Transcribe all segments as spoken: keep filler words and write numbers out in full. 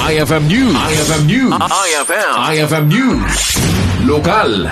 I F M News. I F M News. I F M. I F M News. Lokal.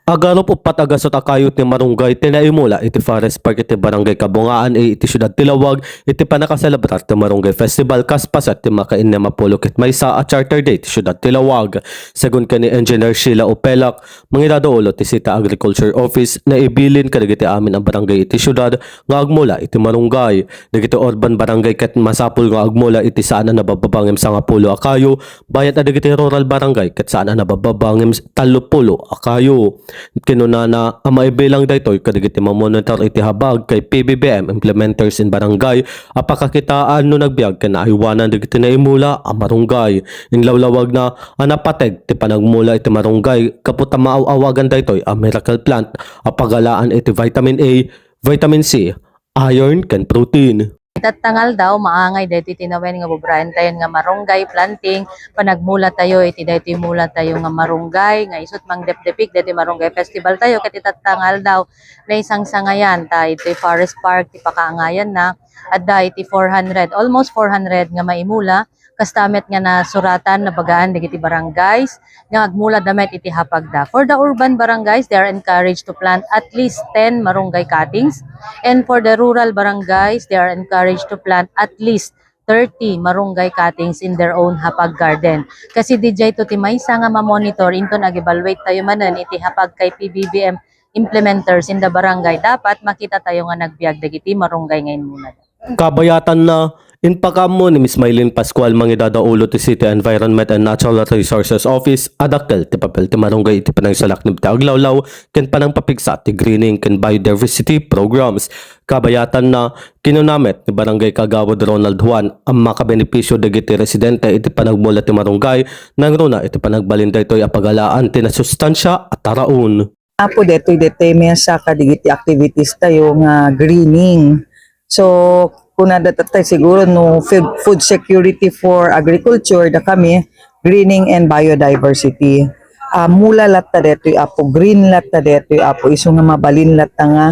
Agarup uppat a gasut a kayo ti marunggay ti naimula iti Forest Park iti Barangay Kabungaan A iti siudad ti Laoag iti pannakaselebrar ti Marunggay Festival kas paset ti makainnem a pulo ket maysa a Charter Day ti siudad ti Laoag. Segun ken ni Engineer Sheila Opelak, mangidaulo ti City Agriculture Office, naibilin kadagiti amin a barangay iti siudad nga agmula iti marunggay. Dagiti urban barangay ket masapul nga agmula iti saan a nabababa ngem sangapulo a kayo, bayat a dagiti rural barangay ket saan a nabababa ngem tallopulo a kayo. Kinunana a maibilang daytoy kadagiti mamonitor iti habag kay P B B M implementers in barangay a pakakitaan no nagbiag ken naaywanan dagiti naimula a marunggay. Inlawlawagna a napateg ti panagmula iti marunggay gapu ta maaw-awagan daytoy a miracle plant a pagalaan iti vitamin A, vitamin C, iron, ken protein. Itatta nga aldaw, maangay daytoy tinawen nga bubraentayon nga marunggay planting, panagmulatayo iti daytoy mulatayo nga marunggay, nga isut' mangdepdepik daytoy marunggay festival tayo, ket itatta nga aldaw, naisangsangayan ta iti Forest Park ti pakaangayanna, adda iti four hundred, almost four hundred nga maimula, kasta met nga nasuratan, nabagaan dagiti barangays, nga agmulada met iti hapagda. For the urban barangays, they are encouraged to plant at least ten marunggay cuttings, and for the rural barangays, they are encouraged to plant at least thirty marunggay cuttings in their own hapag garden. Kasi diay to ti maysa nga ma-monitor inton ag-evaluate tayo manen iti hapag kay P B B M implementers in the barangay, dapat makita tayo nga nagbiag dagiti marunggay nga inmulada. Kabayatanna, impakaammo ni Miss Mylene Pascual, mangidaulo ti City Environment and Natural Resources Office, a dakkel ti papel ti marunggay iti panangsalaknib ti aglawlaw ken panangpapigsa ti greening ken biodiversity programs. Kabayatanna, kinuna met ni Barangay Kagawad Ronald Juan a makabenepisio dagiti residente iti panagmula ti marunggay, nangruna iti panagbalin daytoy a pagalaan ti nasustansia a taraon. Apo, detoy, detoy maysa kadagiti activities tayo nga greening. So, kuna datatta siguro no food, food security for agriculture, da kami, greening and biodiversity. Ah, mula latta detoy, apo, green latta detoy, apo, isu nga mabalin latta nga,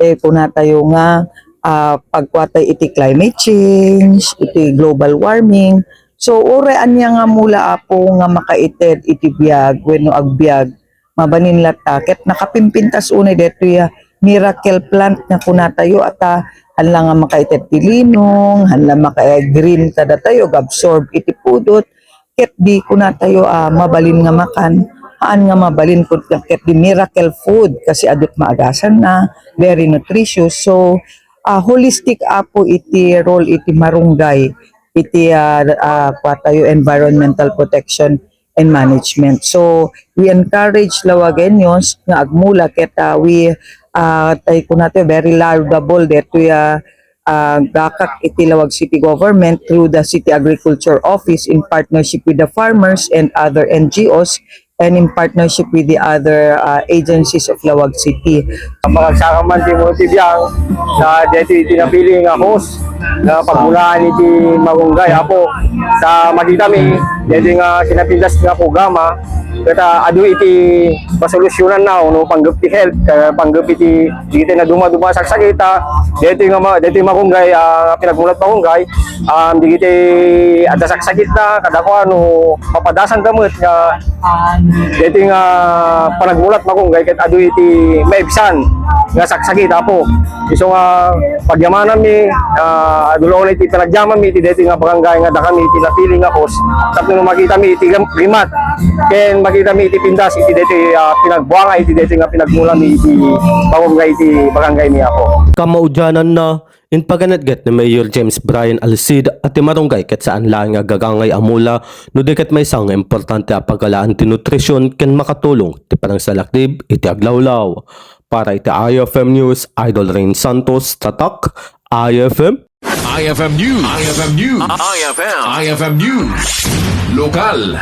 eh, kuna tayo nga, ah, pagkuatay iti climate change, iti global warming. So, uray ania nga mula, apo, nga makaited iti biag, wenno agbiag, mabalin latta ket nakapimpintas unay detoy a miracle plant nga kunatayo, ata haan la nga makaited ti linong, haan la maka-green kadatayo, ag-absorb iti pudot, ket di kunatayo a mabalin nga makan, haan nga mabalin ket, ket di miracle food kasi adu ti maagasanna, very nutritious. So, ah, holistic, apo, iti role iti marunggay iti, ah, ah, kuatayo, environmental protection and management. So, we encourage Laoageños nga agmula ket, ah, we, ah, tay kunatayo, very laudable detoy a, ah, gakak iti Laoag City Government through the City Agriculture Office in partnership with the farmers and other N G Os and in partnership with the other, ah, agencies of Laoag City. Pakagsakaman ti Muno ti Biang, sa detoy iti napili nga host, nga pagmulaan iti marunggay, apo. Sa makitami, detoy nga kinapintas nga programa, ket, ah, adu iti pasolusyonan na, no, panggep ti health, ah, panggep iti, dagiti nadumaduma a saksakit, ah, detoy nga ma-, detoy marunggay, ah, pinagmulat marunggay, um, dagiti adda saksakit na, kadakuan, no, mapadasan da met nga, detoy nga panagmulat marunggay ket adu iti maibsan nga saksakit, apo. Isu nga pagyamananmi, ah, adu la unay iti panagyamanmi iti daytoy nga barangay nga dakami iti napili nga host tapno makitami iti gam-, rimat ken makitami iti pintas iti daytoy, ah, pinagbuanga iti daytoy nga pinagmulami iti barangay, iti barangaymi, apo. Kamaudiananna, impaganetget ni Mayor James Brian Alcid a ti marunggay ket saan laeng nga agagangay a mula no di ket maysa nga importante a pagalaan ti nutrision ken makatulong ti panangsalaknib iti aglawlaw. Para iti I F M News, Idol Rain Santos, Tatak, I F M. I F M News. I F M News. I F M. I F M News. Lokal.